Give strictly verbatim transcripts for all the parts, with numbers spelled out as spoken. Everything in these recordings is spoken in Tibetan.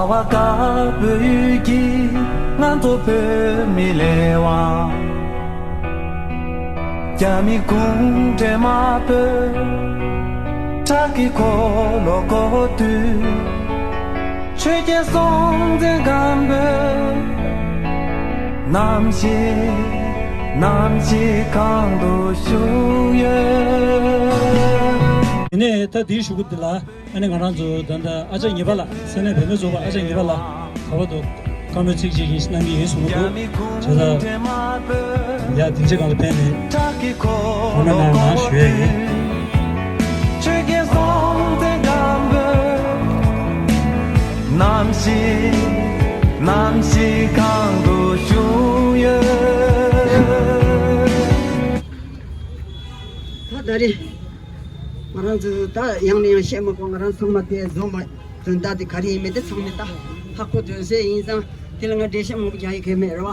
བ་དཀར་པོའི་ཡུལ་གྱི་ང་ཚོ་བོད་མི་ལས་དབང་། རྒྱ་མི་གུང་ཁྲན་དམར་པོས་བྲག་གི་འཁོར་ལོ་བསྐོར་དུས། ཆོས་རྒྱལ་སྲོང་བཙན་སྒམ་པོས་ནམ་ཞིག་ནམ་ཞིག་གང་དུ་བཞུགས་ཡོད། དེ་ནས་ད་འདིའི་གཞུག་གུ་འདི་ལ། ཨ་ནི་ང་རང་ཚོ་ད་ལྟ་ཨ་ཅག་ཉི་པ་ལགས། ས་གནས་བུད་མེད་ཚོགས་པ་ཨ་ཅག་ཉི་པ་ལགས་ག་པར་འདུག་བཀའ་མོལ་ཚིག་གཅིག་གཉིས་གནང་གི་ཡིན་གསུང་གི་འདུག་བྱས་ཙང་ཡ་སྡིངས་ཆ་སྒང་ལ་ཕེབས་ནས་བཀའ་མོལ་གནང་གནང་ཞུ་ཡ་ཡིན། ཆོས་རྒྱལ་སྲོང་བཙན་སྒམ་པོས་ནམ་ཞིག་ནམ་ཞིག་གང་དུ་བཞུགས་ཡོད། ད་ད་རེས། ང་རང་ཚོ་ད་ཡང་ནས་ཡང་བཤད་མ་དགོས། ང་རང་ཚང་མ་དེ་འཛོམས་མ་དོན་དག་དེ་ག་རེ་ཡིན་མིན་དེ་ཚང་མས་ད་ཧ་གོ་དོན་གསལ་ཡིན་ཙང་དེ་ལ་ང་འགྲེལ་བཤད་མང་པོ་རྒྱག་ཡི་གེ་མེད་རེད་བ།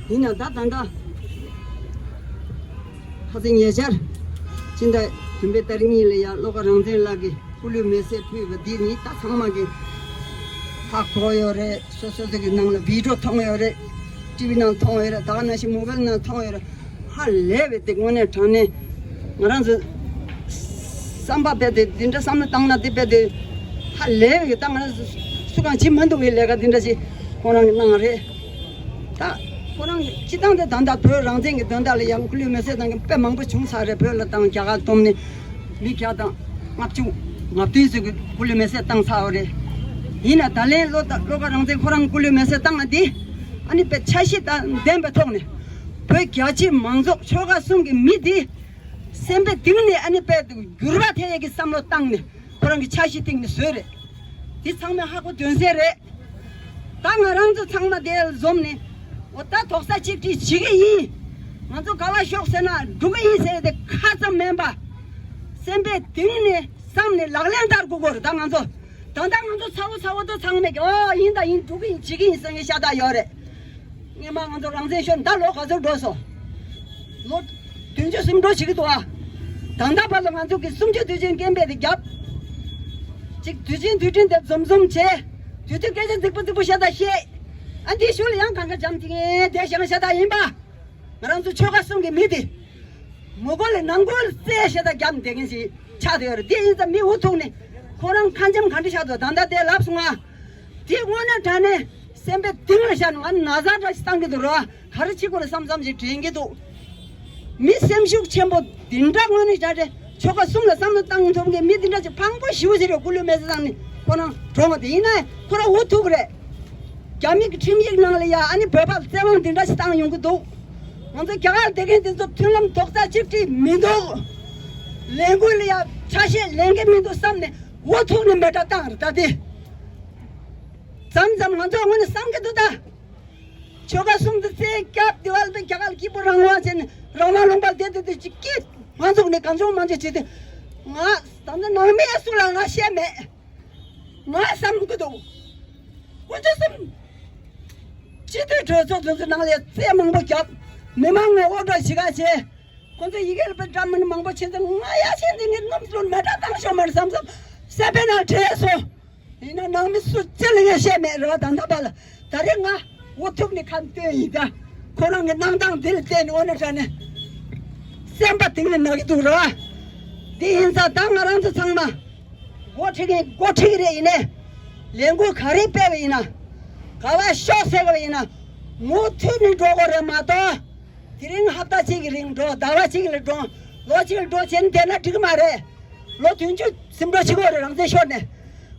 ཡིན་ན་ད་ད་ད་ཁ་སང་ཉེ་ཆར་སྤྱི་ཟླ་བདུན་པའི་ཏ་རིག་གཉིས་ལ་ཡ་བློ་དགའ་རང་བཙན་ལགས་ཀྱིས་སྐུ་ལུས་མེ་སྲེག་ཕུལ་བ་འདི་ནི་ད་ཚང་མ་གིས་ཧ་གོ་ཡོད་རེད། སོ་སོ་སོ་གི་ནང་ལ་བི་ཌི་ཡོ་མཐོང་ཡོད་རེད། ཊི་ཝི་ནང་མཐོང་ཡོད་རེད། ད་ག་ནང་བཞིན་མོ་བེལ་ནང་མཐོང་ཡོད་རེད། ཧ་ལས་པའི་དེ་དངོས་གནས་དྲང་གནས་ང་རང་ཚོ་བསམ་པ་རྦད་དེ་འདི་འདྲ་བསམ་བློ་བཏང་ན་དེ་རྦད་དེ་ཧ་ལས་པའི་ད་ང་རང་ཚོ་སུ་གང་བྱེད་མ་འདུག་པའི་ལས་ཀ་འདི་འདྲ་ཞིག་ཁོང་རང་གིས་གནང་བ་རེད། ད་ཁོ་རང་གི་སྤྱི་བཏང་དེ་ད་ལྟ་བོད་རང་བཙན་གྱི་དོན་དག་ལ་ཡང་སྐུ་ལུས་མེ་སྲེག་བཏང་མཁན་དཔེ་མང་པོ་བྱུང་ཚར་རེད། བོད་ལ་བཏང་རྒྱ་གར་བཏང་ནས་མི་བརྒྱ་དང་ལྔ་བཅུ་ང་བདུན་ཙམ་གྱི་སྐུ་ལུས་མེ་སྲེག་བཏང་ཚར་བ་རེད། ཡིན་ན་ད་ལན་བློ་ད་བློ་དགའ་རང་བཙན་ཁོ་རང་སྐུ་ལུས་མེ་སྲེག་བཏང་བ་འདི་ཨ་ནི་དཔེ་འཆར་གཞི་དང་ལྡན་པའི་ཐོག་ནས་བོད་རྒྱ་ཆེ་མང་ཚོགས་ཆོལ་ཁ་གསུམ་གྱི་མི་འདི་སེམས་པའི་གཏིང་ནས་ཨ་ནི་དཔེ་འགྱུར་བ་ཐེབས་ཡས་ཀྱི་བསམ་བློ་བཏང་ནས་ཁོ་རང་གི་འཆར་གཞི་སྟེང་ནས་བཟོས་རེད། འདི་ཚང་མས་ཧ་གོ་དོན་གསལ་རེད། ད་ང་རང་ཚོ་ཚང་མ་དེ་འཛོམས་ནས་འོ་ད་རྡོག་རྩ་གཅིག་སྒྲིལ་བྱེད་ཀྱི་ཡིན། ང་ཚོ་ག་པར་ཤོག་ཟེར་ན་འགྲོ་གི་ཡིན་ཟེར་ཏེ་ཁ་ཙམ་མིན་པ། སེམས་པའི་གཏིང་ནས་བསམ་ནས་ལག་ལེན་བསྟར་དགོས་ཀྱི་རེད། ད་ང་ཚོ་ད་ལྟ་ང་ཚོ་ཚ་བོ་ཚ་བོ་དེ་ཚང་མས་ཀྱི་ཨོ་ཡིན་ད་ཡིན་འགྲོ་གི་ཡིན་བྱེད་ཀྱི་ཡིན་ཟེར་མཁན་ཤ་སྟག་ཡོད་རེད། སྔོན་མ་ང་ཚོ་རང་བཙན་ཤོར་ད་ལོ་ག་ཚོད་འགྲོ་སོང་། ལོ་བདུན་ཅུ་ཟིན་འགྲོ་བྱེད་ཀྱི་འདུག་ཨ། ད་ལྟ་བར་ལ་ང་ཚོ་གི་གསུམ་བཅུ་དུས་ཆེན་རྐྱེན་པས་དེ་བརྒྱབ། ཅིག་དུས་ཆེན་དུས་དྲན་དེ་འཛོམས་འཛོམས་བྱས། དུས་དུས་སྐད་ཆ་རྫིག་པོ་རྫིག་པོ་བཤད་ད་བཤད། ཨ་འདིའི་ཤུལ་ལ་ཡང་གང་ག་འཇམ་ཐིང་ངེ་བསྡད་བཞག་ཤ་སྟག་ཡིན་པ། ང་རང་ཚོ་ཆོལ་ཁ་གསུམ་གྱི་མི་དེ། ངོ་རྒོལ་ལས་ནང་རྒོལ་རྩེ་ཤ་སྟག་བརྒྱབ་བསྡད་མཁན་ཞིག་ཆགས་བསྡད་ཡོད་རེད། དེ་ཡིན་ཙང་མི་འུ་ཐུག་ནས་ཁོ་རང་ཁ་འཇམ་ག་འདྲ་ཤག་འདུག་ད་ལྟ་དེ་ལབ་སོང་ང་། དེ་དངོས་གནས་དྲང་གནས་སེམས་པའི་གཏིང་ལ་བཞག་ནས་ང་ན་ཚ་འདྲ་ཞིག་བཏང་གི་འདུག་ར། ག་རེ་བྱེད་དགོས་རེད་བསམ་བསམ་ཞིག་དྲན་གྱི་འདུག་མི་སེམས་ཤུགས་ཆེན་པོ་འདི་འདྲ་དངོས་གནས་བྱ་བྲལ་ཆོལ་ཁ་གསུམ་ལ་བསམ་བློ་བཏང་ཐུབ་མཁན་མི་འདི་འདྲ་ཅིག་ཕངས་པོ་ཞེ་པོ་ཞིག་རེད། སྐུ་ལུས་མེ་སྲེག་བཏང་ནས་ཁོ་རང་གྲོངས་པ་དེ་ཡིན་ན་ཁོ་རང་འུ་ཐུག་རེད། རྒྱ་མི་གི་ཁྲིམས་ཡིག་ནང་ལ་ཡ་ཨ་ནི་བོད་པར་བཙན་དབང་འདི་འདྲ་ཞིག་བཏང་ཡོང་གི་འདུག་ང་ཚོ་རྒྱ་གར་བསྡད་མཁན་འདི་ཚོ་མཐུན་ལམ་རྡོག་རྩ་གཅིག་སྒྲིལ་མི་འདུག་ལས་འགུལ་ལ་ཡ་ཆ་ཤས་ལེན་གི་མི་འདུག་བསམ་ནས་འུ་ཐུག་ནས་མེ་སྲེག་བཏང་རེད། ད་དེ་མཚམས་མཚམས་ང་ཚོ་དངོས་གནས་བསམ་གི་འདུག་ད། ཆོལ་ཁ་གསུམ་དུ་རྩེ་སྐྱབས་དེ་བར་དུ་རྒྱ་གར་སྐྱིད་པོ་རང་དབང་བྱས་ནས་རང་དབང་ལུང་པར་བསྡད་དུས་དུས་ཅིག་སྐྱིད་མ་འཛུགས་ནས་གང་བྱུང་མང་བྱུང་བྱས་ཏེ་ང་ད་ནི་ནང་མི་སུ་ལ་ང་བཤད་མེད། ང་བསམ་གི་འདུག་དཀོན་མཆོག་གསུམ། སྤྱི་འཐུས་གྲོས་ཚོགས་དེ་ཚོ་ནང་ལ་རྩེ་མང་པོ་བརྒྱབ། མི་མང་ངོ་དབུ་སྐྲ་ཞིག་ག་བྱས། ཁོ་ཚོ་ཡི་གེ་ལ་དཔེ་འདྲ་མིན་མང་པོ་བྱས་ཏེ་ང་ཡ་ཆེན་འདི་ངས་སྣུམ་སྲུང་མེ་སྲེག་བཏང་ཤོག་མར་བསམ་བསམ་སེ་པན་ནང་བྲིས་སོང་། ཡིན་ན་ནང་མི་སུ་ཅི་ལ་ངས་བཤད་མེད་རེད་བ། ད་ལྟ་བར་ལ་ད་རེས་ང་འུ་ཐུག་ནས་ཁ་བཏོན་ཡིན་ད། ཁོ་རང་གི་གནང་སྟངས་འདི་ལ་བལྟས་ནས་འོ་ན་དྲན་ནས་སེམས་པ་གཏིང་ནས་ན་གི་འདུག་རེད་བ། འདི་ཡིན་ཙང་ད་ང་རང་ཚོ་ཚང་མ་འགོ་ཁྲིད་མཁན་འགོ་ཁྲིད་ཀྱི་རེད། ཡིན་ནའི་ལས་འགུལ་ག་རེ་སྤེལ་བ་ཡིན་ན། ག་པར་ཤོག་ཟེར་བ་ཡིན་ན་མུ་མཐུད་ནས་འགྲོ་དགོས་རེད་མ་གཏོགས། དེ་རིང་ཧབ་ཏ་གཅིག་གི་རིང་འགྲོ། ཟླ་བ་གཅིག་ལ་འགྲོ། ལོ་གཅིག་ལ་འགྲོ་བྱས་ནས་བསྡད་ན་འགྲིག་གི་མ་རེད། ལོ་བདུན་ཅུ་ཟིན་འགྲོ་བྱེད་དགོས་རེད། རང་བཙན་ཤོར་ནས།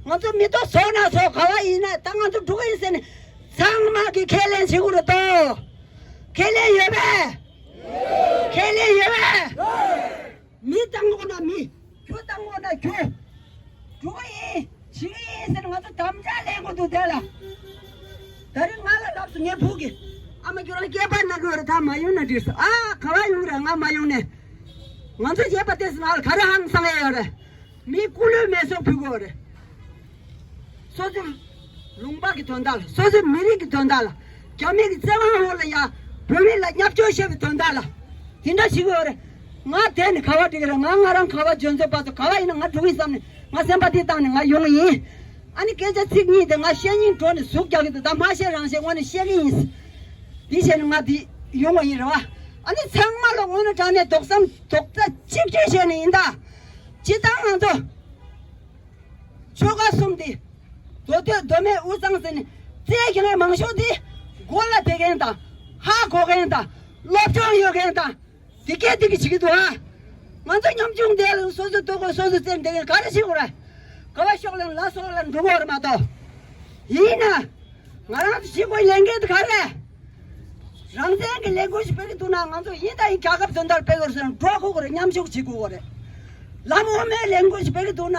ང་ཚོ་མི་ཐོག་ཚོགས་ན་ཚོགས་ག་པར་ཡིན་ན་ད་ང་ཚོ་འགྲོ་གི་ཡིན་ཟེར་ནས་ཚང་མ་གིས་ཁས་ལེན་བྱེད་དགོས་རེད་དོ། ཁས་ལེན་ཡོད་པས། ཁས་ལེན་ཡོད་པས། མི་བཏང་དགོས་ན་མི། ཁྱོད་བཏང་དགོས་ན་ཁྱོད། འགྲོ་གི་ཡིན། བྱེད་ཀྱི་ཡིན་ཟེར་ང་ཚོ་དམ་བཅའ་ལེན་དགོས་འདུག་དེ་ལ། ད་རེས་ང་ལ་ལབ་སོང་ངའི་བུ་གིས། ཨ་མ་ཁྱོད་རང་སྐྱེས་པ་ན་གི་རེད། ད་མ་ཡོང་ན་འགྲིག་སོང་། ཨ་ག་པར་ཡོང་རེད། ང་མ་ཡོང་ནས། ང་ཚོ་སྐྱེས་པ་དེ་ཚོ་ང་ལ་ག་རེ་ཧང་སང་ཡ་ཡོད་རེད། མི་སྐུ་ལུས་མེ་སྲེག་ཕུལ་དགོས་རེད། སོ་སོའི་ལུང་པ་གི་དོན་དག་ལ། སོ་སོའི་མི་རིགས་ཀྱི་དོན་དག་ལ། རྒྱ་མི་གི་བཙན་དབང་འོག་ལ་ཡ་བོད་མི་ལ་བརྙས་བཅོས་བྱས་པའི་དོན་དག་ལ། དེ་འདྲ་བྱེད་ཀྱི་ཡོད་རེད། ང་དེ་ནི་ག་པར་འགྲིག་རེད། ང་ང་རང་ག་པར་འཇོན་ཚོད་པ་ཚོ་ག་པར་ཡིན་ན་ང་འགྲོ་གི་ཡིན་བསམ་ནས་ང་སེམས་པ་དེ་བཏང་ནས་ང་ཡོང་གི་ཡིན། ཨ་ནི་སྐད་ཆ་ཚིག་གཉིས་དེ་ང་བཤད་སྙིང་བྲོ་ནས་ཟུག་རྒྱག་གི་འདུག་ད་མ་བཤད་རང་བཤད་དངོས་གནས་བཤད་གི་ཡིན། འདི་བཤད་ནས་ང་འདི་ཡོང་བ་ཡིན་རེད་བ། ཨ་ནི་ཚང་མ་ལ་དངོས་གནས་དྲང་གནས་རྡོག་རྩ་རྡོག་རྩ་གཅིག་སྒྲིལ་བྱས་ནས་ཡིན་ད། སྤྱིར་བཏང་ང་ཚོ་ཆོལ་ཁ་གསུམ་དེ། མདོ་སྟོད་མདོ་སྨད་དབུས་གཙང་ཟེར་ནས་རྩེ་གི་ལས་མང་ཤོས་དེ་མགོ་ལ་བསྡད་མཁན་དང་ཧ་གོ་མཁན་དང་སློབ་སྦྱོང་ཡོད་མཁན་དང་། དེ་སྐད་དེ་གི་བྱེད་ཀྱི་འདུག་ཨ། ང་ཚོ་ཉམ་ཆུང་དེ་ལ་སོ་སོའི་ལྟོ་གོས་སོ་སོས་བཙལ་བསྡད་མཁན་ག་རེ་བྱེད་དགོས་རེད། ག་བ་ཤོག་ལེན་ལ་སོགས་ལ་འགྲོ་དགོས་རེད་མ་གཏོགས། ཡིན་ན། ང་རང་ཚོ་བྱེད་དགོས་ལས་འགན་དེ་ག་རེ། རང་བཙན་གྱི་ལས་འགུལ་ཞིག་སྤེལ་གྱི་འདུག་ན་ང་ཚོ་ཡིན་ད་ཡིན་རྒྱལ་ཁབ་དོན་དག་སྤེལ་དགོས་ཟེར་ན་འགྲོ་དགོས་རེད། མཉམ་ཞུགས་བྱེད་དགོས་རེད། ལམ་དབུ་མའི་ལས་འགུལ་ཞིག་སྤེལ་གྱི་འདུག་ན་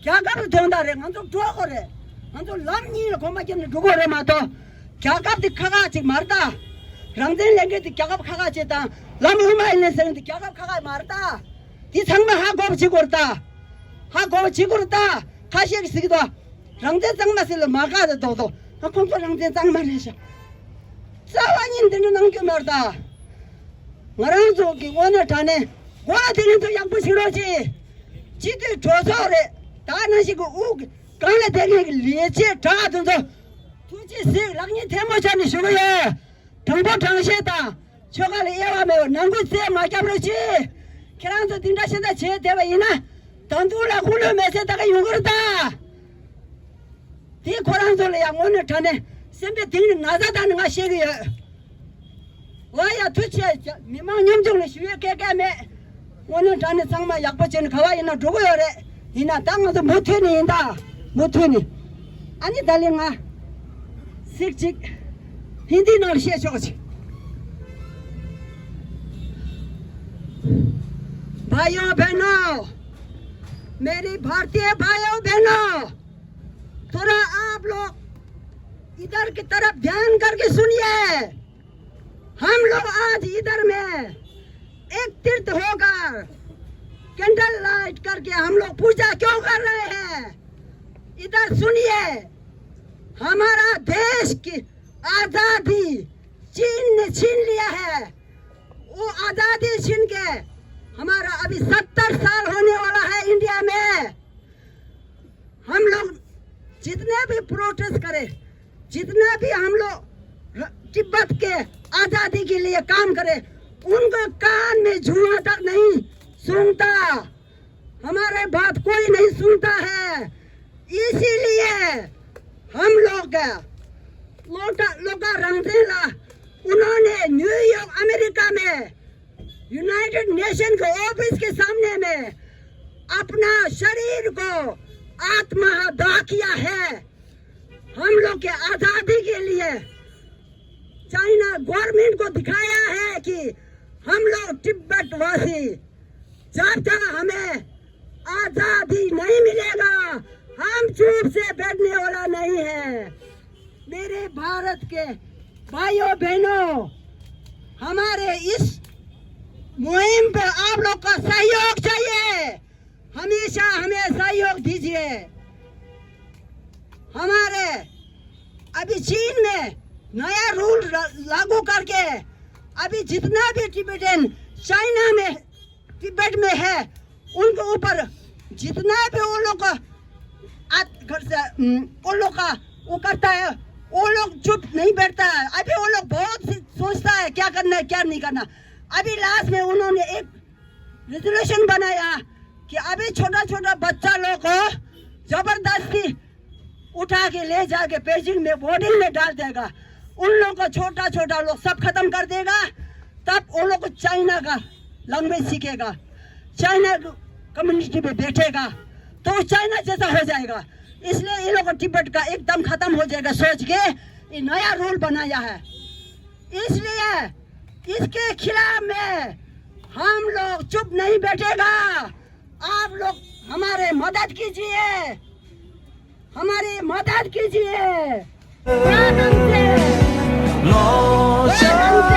རྒྱལ་ཁབ་ཀྱི་དོན་དག་རེད། ང་ཚོ་འགྲོ་དགོས་རེད། ང་ཚོ་ལམ་གཉིས་ལ་གོམ་པ་བརྒྱབ་ནས་འགྲོ་དགོས་རེད་མ་གཏོགས། རྒྱལ་ཁབ་དེ་ཁག་ཁག་ཅིག་མ་རེད་ད། རང་བཙན་ལས་འགུལ་དེ་རྒྱལ་ཁབ་ཁག་ཁག་ཅིག་དང་ལམ་དབུ་མ་ཡིན་ལས་ཟེར་མཁན་དེ་རྒྱལ་ཁབ་ཁག་ཁག་མ་རེད་ད། དེ་ཚང་མ་ཧ་གོ་བ་བྱེད་དགོས་རེད་ད། ཧ་གོ་བ་བྱེད་དགོས་རེད་ད། ཁ་ཤས་ཀྱིས་ཟེར་གྱི་འདུག་རང་བཙན་གཙང་མ་ཟེར་ལ་མ་དགའ་དེ་རྡོག་རྡོག་ང་ཁོང་ཚོ་རང་བཙན་གཙང་མ་རེད་ཤག་རྩ་བ་ཉིད་འདི་འདྲ་གནང་རྒྱུ་མ་རེད་ད། ང་རང་ཚོ་གི་དངོས་གནས་དྲང་གནས་མགོ་ལ་དེ་རིང་ཚོ་ཡག་པོ་ཞིག་རོགས་གྱིས། སྤྱི་འཐུས་གྲོས་ཚོགས་རེད། ད་ནང་བཞིན་གྱི་དབུ་གི་སྒང་ལ་བསྡད་མཁན་གྱི་ལས་བྱེད་དྲག་དེ་ཚོ་ཐུགས་རྗེ་གཟིགས་ལག་གཉིས་ཐལ་མོ་སྦྱར་ནས་ཞུ་གི་ཡོད། དྲང་པོ་དྲང་བཤད་དང་ཆོལ་ཁ་ལ་དབྱེ་བ་མེད་པར་ནང་ཁུལ་རྩོད་མ་རྒྱབ་རོགས་གྱིས། ཁྱེད་རང་ཚོ་འདི་འདྲ་ཞིག་ད་བྱས་བསྡད་པ་ཡིན་ན་ད་དུང་ལ་ཁུ་ལུ་མེད་ཚེ་ད་ག་ཡོང་གི་རེད་ད། དེ་ཁོ་རང་ཚོ་ལ་ཡང་དངོས་གནས་དྲང་གནས་སེམས་པའི་གཏིང་ནས་ན་ཚ་དང་ནི་ང་བཤད་གི་ཡོད། ཨོ་ཡ་ཐུགས་རྗེ་ཆེ། མི་མང་ཉམ་ཆུང་ལ་ཞུ་ཡས་སྐད་སྐད་མེད། དངོས་གནས་དྲང་གནས་ཚང་མ་ཡག་པོ་བྱས་ནས་ག་བ་ཡིན་ན་འགྲོ་གི་ཡོད་རེད། ཡིན་ན་ད་ང་ཚོ་མུ་མཐུད་ནས་ཡིན་ད། མུ་མཐུད་ནས། ཨ་ནི་ད་ལན་ང་ཚིག་གཅིག་ཧིན་དི་ནང་ལ་བཤད་ཆོག་ཅིག भाइयों बहनों, मेरी भारतीय भाइयों बहनों, थोड़ा आप लोग इधर की तरफ ध्यान करके सुनिए। हम लोग आज इधर में एकत्रित होकर कैंडल लाइट करके हम लोग पूजा क्यों कर रहे हैं? इधर सुनिए, हमारा देश की आजादी चीन ने छीन लिया है। वो आजादी छीन के हमारा अभी सत्तर साल होने वाला है इंडिया में। हम लोग जितने भी प्रोटेस्ट करें, जितने भी हम लोग र- तिब्बत के आजादी के लिए काम करें, उनको कान में जुआ तक नहीं सुनता। हमारे बात कोई नहीं सुनता है। इसीलिए हम लोग लोटा लोका रंगसेला उन्होंने न्यूयॉर्क अमेरिका में यूनाइटेड नेशन के ऑफिस के सामने में अपना शरीर को आत्मदाह किया है। हम लोग के आजादी के लिए चाइना गवर्नमेंट को दिखाया है कि हम लोग तिब्बत वासी जब तक हमें आजादी नहीं मिलेगा, हम चुप से बैठने वाला नहीं है। मेरे भारत के भाइयों बहनों, हमारे इस मुहिम पे आप लोग का सहयोग चाहिए। हमेशा हमें सहयोग दीजिए। हमारे अभी चीन में नया रूल लागू करके अभी जितना भी टिबेटन चाइना में तिब्बत में है, उनके ऊपर जितना भी वो लोग का आत- घर से, उम, वो लोग का वो करता है, वो लोग चुप नहीं बैठता है। अभी वो लोग बहुत सी- सोचता है क्या करना है, क्या नहीं करना। अभी लास्ट में उन्होंने एक रेजोल्यूशन बनाया कि अभी छोटा छोटा बच्चा लोग को जबरदस्ती उठा के ले जाके पेजिंग में बोर्डिंग में डाल देगा। उन लोग का छोटा छोटा लोग सब खत्म कर देगा। तब वो लोग को चाइना का लैंग्वेज सीखेगा, चाइना कम्युनिटी में बैठेगा तो चाइना जैसा हो जाएगा। इसलिए ये लोग को तिब्बत का एकदम खत्म हो जाएगा सोच के ये नया रूल बनाया है। इसलिए इसके खिलाफ में हम लोग चुप नहीं बैठेगा। आप लोग हमारे मदद कीजिए, हमारी मदद कीजिए। प्राणम से, प्राणम से।